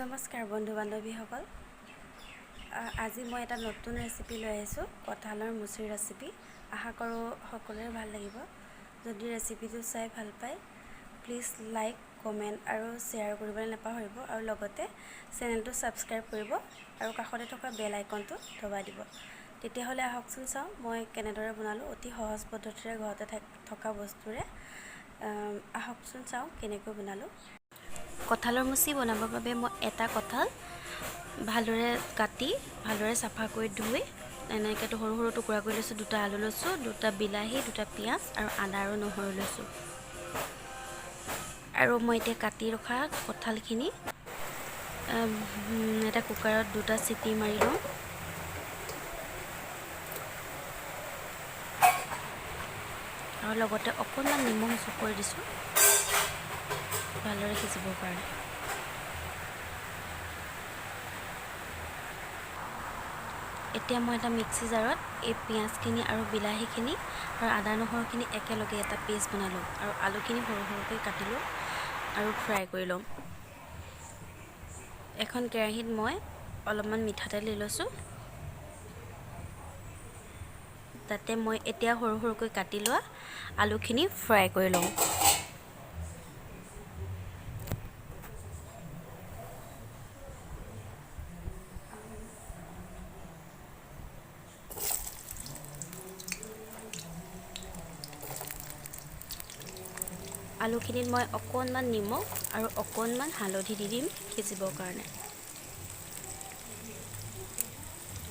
নমস্কাৰ বন্ধু বান্ধৱীসকল, আজি মই এটা নতুন ৰেচিপি লৈ আহিছোঁ, কঁঠালৰ মুচিৰ ৰেচিপি। আশা কৰোঁ সকলোৰে ভাল লাগিব। যদি ৰেচিপিটো চাই ভাল পায়, প্লিজ লাইক, কমেণ্ট আৰু শ্বেয়াৰ কৰিবলৈ নাপাহৰিব আৰু লগতে চেনেলটো ছাবস্ক্ৰাইব কৰিব আৰু কাষতে থকা বেল আইকনটো দবাই দিব। তেতিয়াহ'লে আহকচোন চাওঁ মই কেনেদৰে বনালোঁ, অতি সহজ পদ্ধতিৰে ঘৰতে থকা বস্তুৰে। আহকচোন চাওঁ কেনেকৈ বনালোঁ। কঁঠালৰ মুচি বনাবৰ বাবে মই এটা কঁঠাল ভালদৰে কাটি, ভালদৰে চাফা কৰি ধুই এনেকৈ সৰু সৰু টুকুৰা কৰি লৈছোঁ। দুটা আলু লৈছোঁ, দুটা বিলাহী, দুটা পিঁয়াজ আৰু আদা আৰু নহৰু লৈছোঁ। আৰু মই এতিয়া কাটি ৰখা কঁঠালখিনি এটা কুকাৰত দুটা চিটি মাৰি লওঁ। আৰু লগতে অকণমান নিমখ যোগ কৰি দিছোঁ ভালদৰে সিজিবৰ কাৰণে। এতিয়া মই এটা মিক্সি জাৰত এই পিঁয়াজখিনি আৰু বিলাহীখিনি আৰু আদা নহৰুখিনি একেলগে এটা পেষ্ট বনাই ল'ম আৰু আলুখিনি সৰু সৰুকৈ কাটি ল'ম আৰু ফ্ৰাই কৰি ল'ম। এখন কেৰাহীত মই অলপমান মিঠাতেল দি লৈছোঁ। তাতে মই এতিয়া সৰু সৰুকৈ কাটি লোৱা আলুখিনি ফ্ৰাই কৰি ল'ম। আলুখিনিত মই অকণমান নিমখ আৰু অকণমান হালধি দি দিম সিজিবৰ কাৰণে।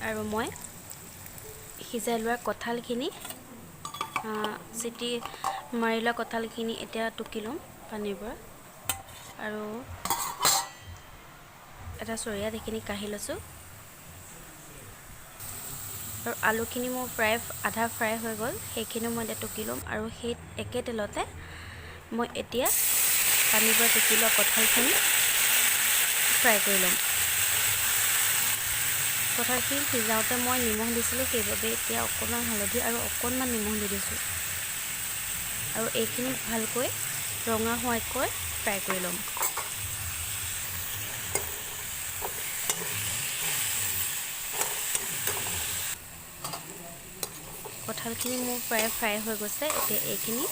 আৰু মই সিজাই লোৱা কঁঠালখিনি, চিটি মাৰি লোৱা কঁঠালখিনি এতিয়া টুকি ল'ম পানীৰ পৰা। আৰু এটা চৰিয়াত এইখিনি কাঢ়ি লৈছোঁ। আৰু আলুখিনি মোৰ প্ৰায় আধা ফ্ৰাই হৈ গ'ল, সেইখিনিও মই এতিয়া টুকি ল'ম। আৰু সেই একে তেলতে মই এতিয়া পানীৰ পৰা টুকি লোৱা কঁঠালখিনি ফ্ৰাই কৰি ল'ম। কঁঠালখিনি সিজাওঁতে মই নিমখ দিছিলোঁ, সেইবাবে এতিয়া অকণমান হালধি আৰু অকণমান নিমখ দি দিছোঁ। আৰু এইখিনি ভালকৈ ৰঙা হোৱাকৈ ফ্ৰাই কৰি ল'ম। কঁঠালখিনি মোৰ প্ৰায় ফ্ৰাই হৈ গৈছে। এতিয়া এইখিনি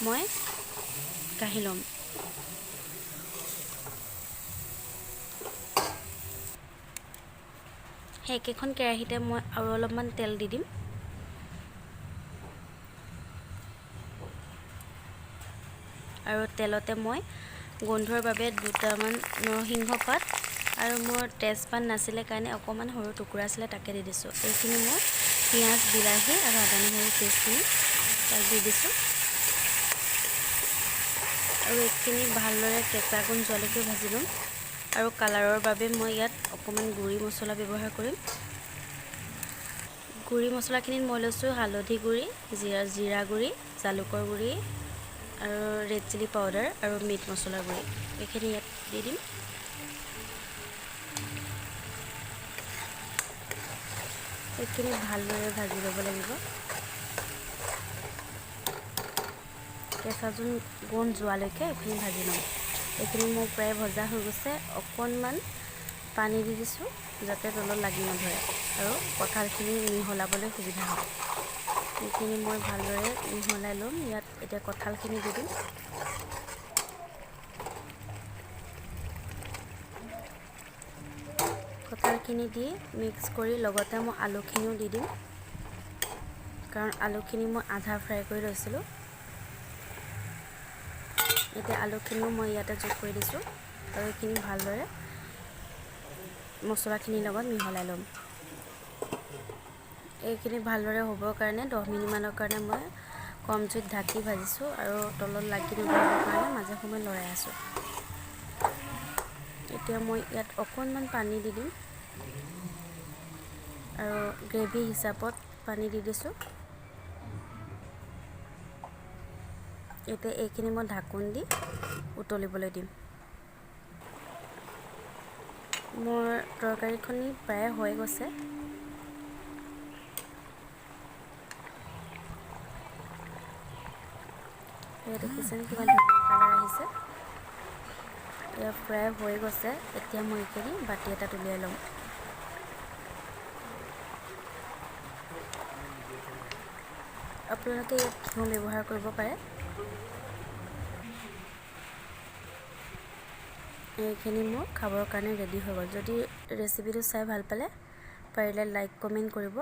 মই কাঢ়ি ল'ম। সেই একেখন কেৰাহীতে মই আৰু অলপমান তেল দি দিম। আৰু তেলতে মই গোন্ধৰ বাবে দুটামান নৰসিংহ পাত আৰু মোৰ তেজপাত নাছিলে কাৰণে অকণমান সৰু টুকুৰা আছিলে, তাকে দি দিছোঁ। এইখিনি মই পিঁয়াজ, বিলাহী আৰু আদা নহৰু পেষ্টখিনি তাত দি দিছোঁ। আৰু এইখিনি ভালদৰে কেঁচা গোন্ধ যোৱালৈকে ভাজি ল'ম। আৰু কালাৰৰ বাবে মই ইয়াত অকণমান গুড়ি মছলা ব্যৱহাৰ কৰিম। গুড়ি মছলাখিনিত মই লৈছোঁ হালধি গুড়ি, জিৰা গুড়ি, জালুকৰ গুড়ি আৰু ৰেড চিলি পাউডাৰ আৰু মিট মছলা গুড়ি। এইখিনি ইয়াত দি দিম। এইখিনি ভালদৰে ভাজি ল'ব লাগিব। কেঁচা গোন্ধ যোৱালৈকে এইখিনি ভাজি ল'ম। এইখিনি মোৰ প্ৰায় ভজা হৈ গৈছে। অকণমান পানী দি দিছোঁ যাতে তলত লাগি নধৰে আৰু কঁঠালখিনি মিহলাবলৈ সুবিধা হয়। এইখিনি মই ভালদৰে মিহলাই ল'ম। ইয়াত এতিয়া কঁঠালখিনি দি দিম। কঁঠালখিনি দি মিক্স কৰি লগতে মই আলুখিনিও দি দিম, কাৰণ আলুখিনি মই আধা ফ্ৰাই কৰি লৈছিলোঁ। এতিয়া আলুখিনিও মই ইয়াতে যোগ কৰি দিছোঁ আৰু এইখিনি ভালদৰে মছলাখিনিৰ লগত মিহলাই ল'ম। এইখিনি ভালদৰে হ'বৰ কাৰণে 10 মিনিটমানৰ কাৰণে মই কম জুইত ঢাকি ভাজিছোঁ আৰু তলত লাগি নধৰিবৰ কাৰণে মাজে সময়ে লৰাই আছোঁ। এতিয়া মই ইয়াত অকণমান পানী দি দিম আৰু গ্ৰেভি হিচাপত পানী দি দিছোঁ। এতিয়া এইখিনি মই ঢাকোন দি উতলিবলৈ দিম। মোৰ তৰকাৰীখনি প্ৰায় হৈ গৈছে। এয়া দেখিছেনে কিমান ধুনীয়া কালাৰ আহিছে। এয়া প্ৰায় হৈ গৈছে। এতিয়া মই এইখিনি বাতি এটাত উলিয়াই ল'ম। আপোনালোকে ইয়াত ঘিউ ব্যৱহাৰ কৰিব পাৰে। এইখিনি মোৰ খাবৰ কাৰণে ৰেডি হৈ গ'ল। যদি ৰেচিপিটো চাই ভাল পালে, পাৰিলে লাইক, কমেণ্ট কৰিব।